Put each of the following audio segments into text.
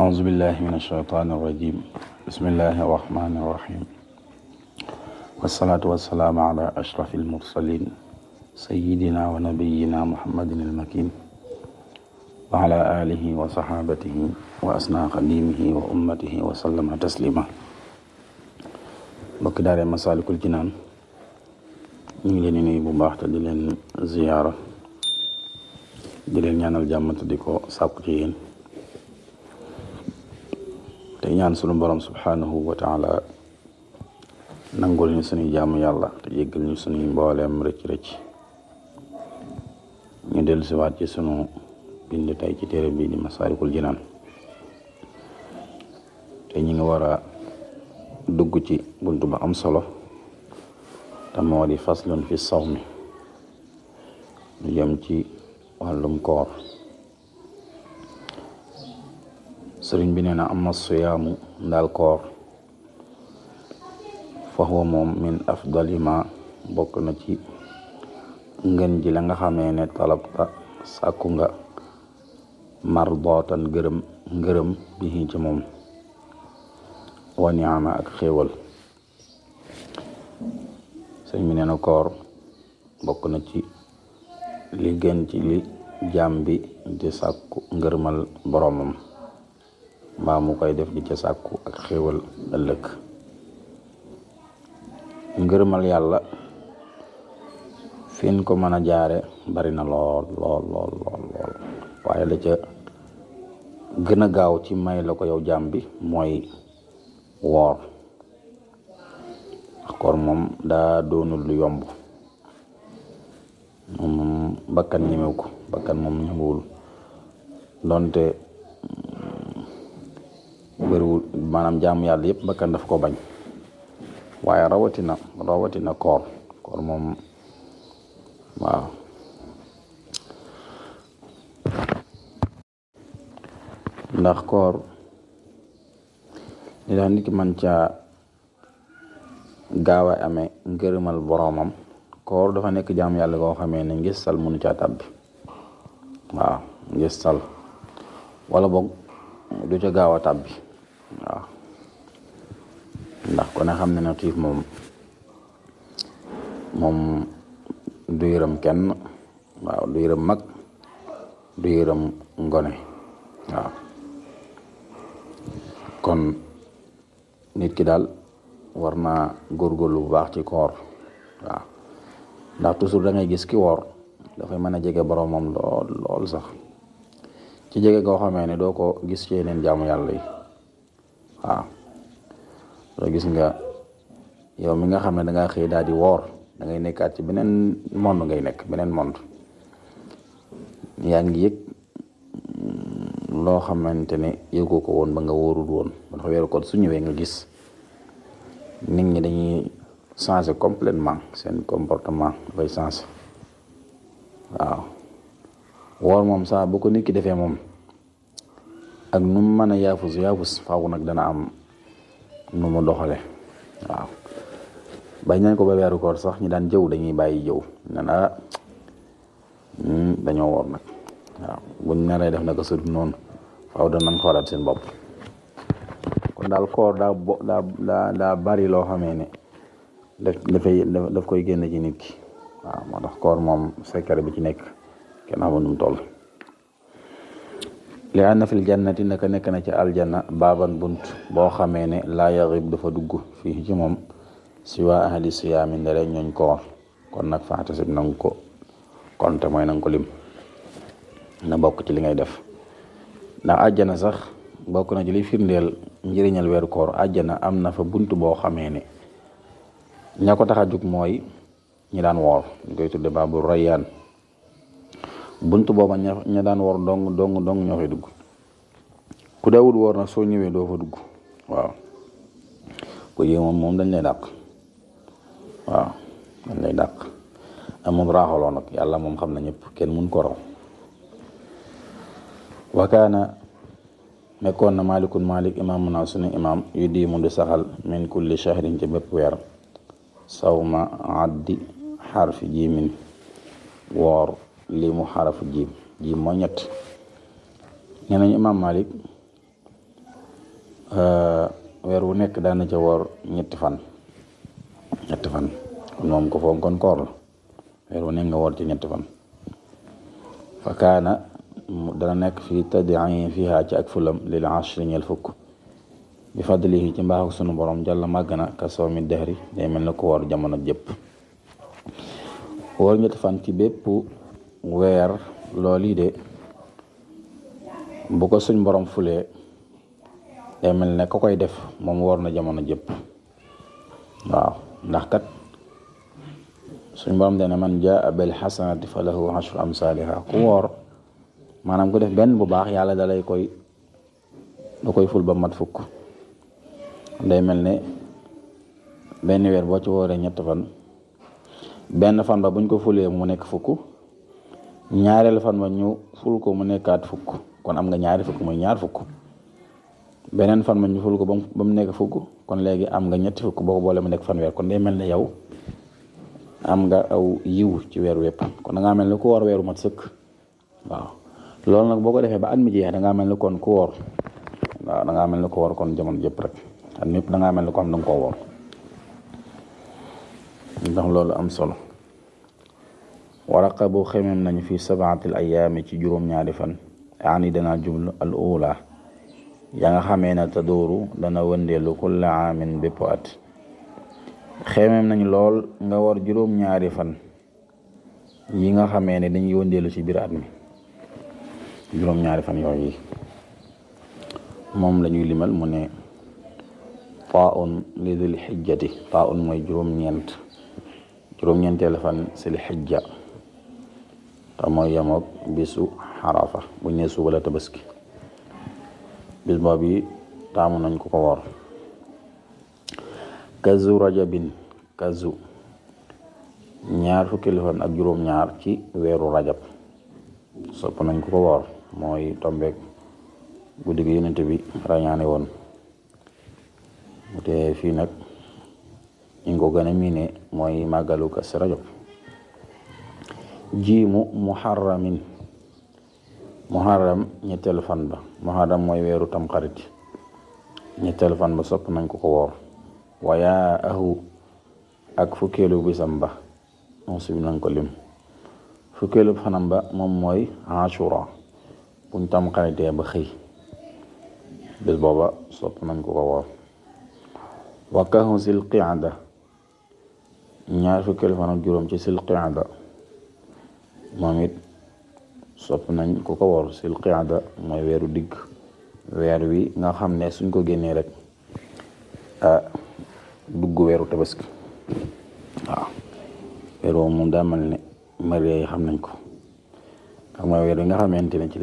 أعوذ بالله من الشيطان الرجيم بسم الله الرحمن الرحيم والصلاة والسلام على أشرف المرسلين سيدنا ونبينا محمد المكين وعلى آله وصحابته وأسنى خديمه وأمته وسلم تسليما mbokki daare Masaalikul Jinaan ñu ngi leen di nuyu bu baax te di leen ziyaara di leen ñaanal jàmm te di ko sàkku ci yéen te ñaan sunu borom subhanahu wa taala nangul ñu suñuy jaamu yàlla te jéggal ñu suñuy mbooleem rëcc-rëcc ñu dellu si waat ci sunu bind tey ci téere bi di Masaalikul Jinaan te ñu ngi war a dugg ci buntu ba am solo te moo di faslun fi sawmi ñu jëm ci wàllum koor sëriñ bi nee na amma siyaamu ndaal koor fa huwa moom min afdali ma bokk na ci ngën ji la nga xamee ne talabta sàkku nga mardootan ngërëm bi ci moom wa niama ak xéewal sëriñ bi nee na koor bokk na ci li gën ci li jaam bi di sàkku ngërëmal boromam mbaa mu koy def di ca sàkku ak xéewal ëllëg ngërëmal yàlla fiin ko mën a jaare bari na lool waaye la ca gën a gaaw ci may la ko yow jaam bi mooy woor koor moom daa doonul lu yomb moom bakkan ñemew ko bakkan moom ñemewul donte bëriwul maanaam jaamu yàlla yëpp bakkan daf ko bañ waaye rawatina koor moom waaw ndax koor li tax nit ki man caa gaaw a amee ngërëmal boroomam koor dafa nekk jaamu yàlla koo xamee ne ngistal mënu caa tàbbi waaw ngistal wala boog du ca gaaw a tàbbi waaw ndax ko ne xam ne na xiif moom du yërëm kenn waaw du yërëm mag du yërëm ngone waaw kon nit ki daal war naa góorgóorlu bu baax ci koor waaw ndax toujours da ngay gis ki woor dafay mën a jege boromam lool sax ci jege goo xamee ne doo ko gis ci yeneen jaamu yàlla yi waaw soo gis nga yow mi nga xam ne da ngaa xëy daal di woor da ngay nekkaat ci beneen monde beneen monde yaa ngi yëg loo xamante ne yëgoo ko woon ba nga wóorul woon ba dafa weeru kon su ñëwee nga gis nit ñi dañuy changer complètement seen comportement dafay changer waaw woor moom saa bu ko nit ki defee moom ak nu mu mën a yaafus faaw nag dana am nu mu doxale waaw bañ nañ ko ba weeru koor sax ñi daan jëw dañuy bàyyi jëw nen dañoo woor nag waaw buñ naree def naka sudut noonu faaw danañ xoolaat seen bopp kon daal koor daa bari loo xamee ne daf koy génn ci nit ki waaw moo tax koor moom secret bi ci nekk kenn xamul nu mu toll li anna fil jannati naka nekk na ci aljanna baaban bunt boo xamee ne laa yaxib dafa dugg fii ci moom siwa ahli siyaami ndere ñooñ koor kon nag faxtasib nanga ko konte mooy nanga ko lim na bokk ci li ngay def ndax àjjana sax bokk na ci li firndeel njëriñal weeru koor àjjana am na fa bunt boo xamee ne ña ko tax a jug mooy ñi daan woor ñu koy tudde baabu rayyaan bunt booba ña daan woor dong ñoo fay dugg ku daawul woor nag soo ñëwee doo fa dugg waaw ku yee moom dañ lay dàq waaw dañ lay dàq amul raaxaloo nag yàlla moom xam na ñëpp kenn mun ko raw wakaana nekkoon na malik imaamu naa sunu imaam yu diimu di saxal min kulli shahrin ci bépp weer sawma addi xarfi jiimin woor limu xarafu jiim moo ñett nee nañ imaam Malik weer wu nekk daana ca woor ñetti fan kon moom ko fonkoon koor la weer wu nekk nga woor ci ñetti fan fa kaana dana nekk fii tadii fiha ci ak fulam lil ashri ñeel fukk bi fadlihi ci mbaaxu sunu borom jàlla màgg na ka sawmi dahri day mel na ko woor jamono jëpp woor ñetti fan ci bépp weer loolu yi de bu ko suñ borom fulee day mel ne ko koy def moom woor na jamono jëpp waaw ndax kat suñ borom dana man jaa bil hasanati fa lahu ashru amsaliha ku woor maanaam ku def benn bu baax yàlla da koy ful ba mat fukk day mel ne benn weer boo ci wooree ñett fan benn fan ba buñ ko fulee mu nekk fukk ñaareelu fan ba ñu ful ko mu nekkaat fukk kon am nga ñaari fukk muy ñaar fukk beneen fan ba ñu ful ko ba mu nekk fukk kon léegi am nga ñetti fukk boo ko boole mu nekk fan weer kon day mel ne yow am nga aw yiw ci weer wépp kon da ngaa mel ne ku woor weeru mat sëkk waaw loolu nag boo ko defee ba at mi jeex da ngaa mel ne kon ku woor waaw da ngaa mel ne ku woor kon jamono jëpp rek at mi yëpp da ngaa mel ne ko am da nga koo woor ndax loolu am solo waraqabu xemem nañu fi sabaatil ayaami ci juróom-ñaari fan yaani dana jublu al ula ya nga xamee ne tadooru dana wëndeelu kulla aamin bépp at xemem nañu lool nga war juróom-ñaari fan yi nga xamee ne dañuy wëndeelu ci biir at mi juróom-ñaari fan yooyu moom la ñuy limal mu ne taa'un li dil xijjati taa'un mooy juróom-ñeenteelu fan sil xijja te mooy yemoog bisu xarafa buñ ne suba la tabaski bis boobu taamu nañ ko woor kazu rajabin kazu ñaar fukki fan ak juróom-ñaar ci weeru rajab sopp nañ ko woor mooy tombeek guddi gi yonent bi rañaane woon mu te fii nag ñu ko gën a miine mooy màggalu Kazu Rajab jiimu muharram ñetteelu fan ba muharram mooy weeru tamxarit ñetteelu fan ba sopp nañ ko woor wayaa ahu ak fukkeelu bisam ba moom si nañ ko lim fukkeelu fanam ba moom mooy ashura buñ tamxaritee ba xëy bés booba sopp nañ ko woor wakahu sil qiada ñaar fukkeelu fan ak juróom ci sil qiada moom it sopp nañ ko woor sil qiada mooy weeru digg weer wi nga xam ne suñ ko génnee rek dugg weeru tabaski waaw weer woowu moom daa mel ne mariya yi xam nañ ko ak mooy weer wi nga xamante ne ci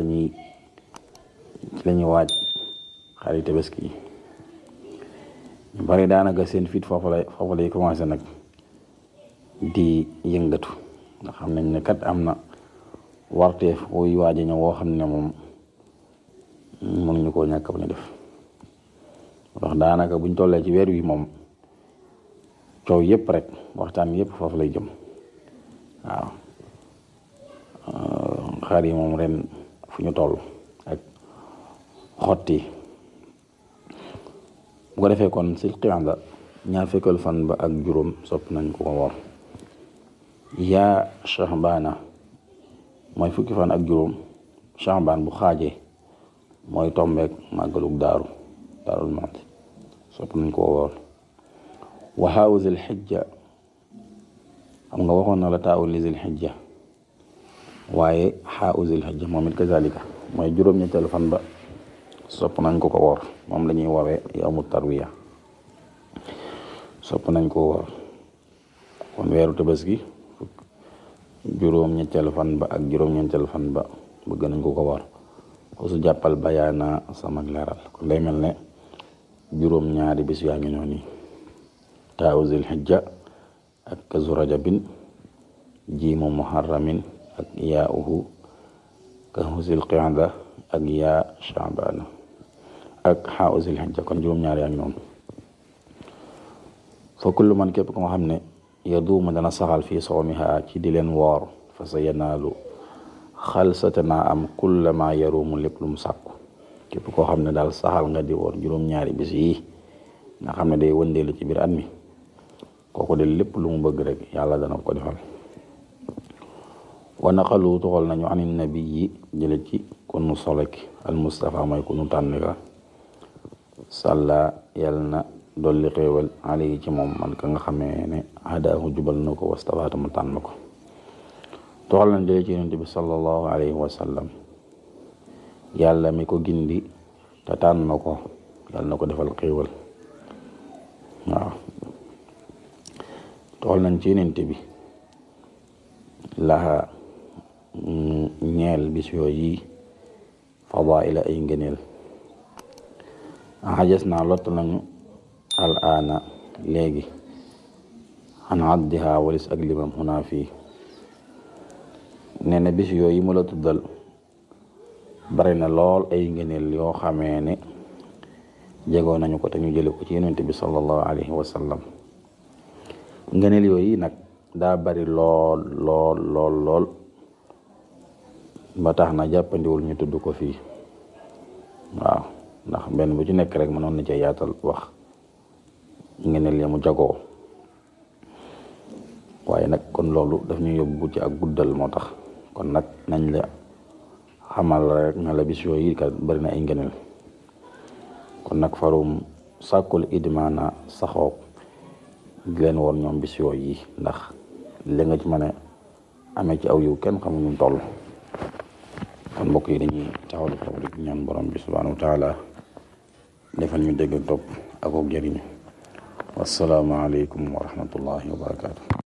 lañuy waaj xarit tabaski yi ñu bari daanaka seen fit foofu lay commencé nag di yëngatu nga xam nañ ne kat am na warteef wuy waaja ñëw woo xam ne moom mënuñu koo ñàkk bu ñu def ndax daanaka buñ tollee ci weer wi moom coow yëpp rek waxtaan yëpp foofu lay jëm waaw xar yi moom ren fu ñu toll ak xotti bu ko defee kon sil qiada ñaar fekkeelu fan ba ak juróom sopp nañ ko woor yaa Shahbaana mooy fukki fan ak juróom Shahbaan bu xaajee mooy tombeek màggalug daarul mawti sopp nañ ko woor waxaawu zil xijja xam nga waxoon na la taawul li zil xijja waaye xaawu zil xijja moom it kazalika mooy juróom-ñetteelu fan ba sopp nañ ko woor moom la ñuy woowee yawmu tarwiya sopp nañ ko woor kon weeru tabaski juróom-ñetteelu fan ba ak juróom-ñeenteelu fan ba bëgg nañ ko woor su jàppal bayaana sama leeral kon day mel ne juróom-ñaari bis yaa ngi noonu taawu zil xijja ak kazu rajabin jiimu muharramin ak yaauhu kahu zil qiada ak yaa Shahbaana ak xaaw zil xijja kon juróom-ñaari yaa ngi noonu fa kullu man képp ko nga xam ne yaduuma dana saxal fii sawmiha ci di leen woor fa sa yanaalu xalsatana am kulla ma yarumu lépp lu mu sàkku képp koo xam ne daal saxal nga di woor juróom-ñaari bis yi nga xam ne day wëndeelu ci biir at mi kooku de lépp lu mu bëgg rek yàlla dana ko defal. wa naqalu toxal nañu anin nabi yi jële ci ku nu solek al Mustafa mooy ku nu tànn ka sàlla yàlla na dolli xéewal alayhi ci moom man ka nga xamee ne hadaahu jubal na ko wastafaata mu tànn ko. toxal nañ jële ci yonent bi sallallahu alayhi wa sallam yàlla mi ko gindi te tànn na ko yàlla na ko defal xéewal. waaw toxal nañ ci yonent bi laxa ñeel bis yooyu fadaila ay ngëneel xajas naa lott nañu al aana léegi xan addiha walis ak limam xunaa fii nee na bis yooyu mu la tuddal bari na lool ay ngëneel yoo xamee ne jegoo nañu ko te ñu jële ko ci yonent bi sallallahu alayhi wa sallam. ngëneel yooyu nag daa bari lool lool lool lool ba tax na jàppandiwul ñu tudd ko fii. waaw ndax benn bu ci nekk rek mënoon na ca yaatal wax ngëneel ya mu jagoo waaye nag kon loolu daf ñu yóbbu ci ak guddal moo tax kon nag nañ la xamal rek na la bis yooyu kat bari na ay ngëneel kon nag farum sàkkul idmaana saxoo di leen woon ñoom bis yooyu ndax li nga ci mën a amee ci aw yiw kenn xamuñu toll. kon mbokk yi dañuy taxawlu foofu rek ñaan borom bi subhanahu wa taala defal ñu dégg topp ak jëriñu. wassalaamu aleykum wa rahmatullahi wa barakaatu.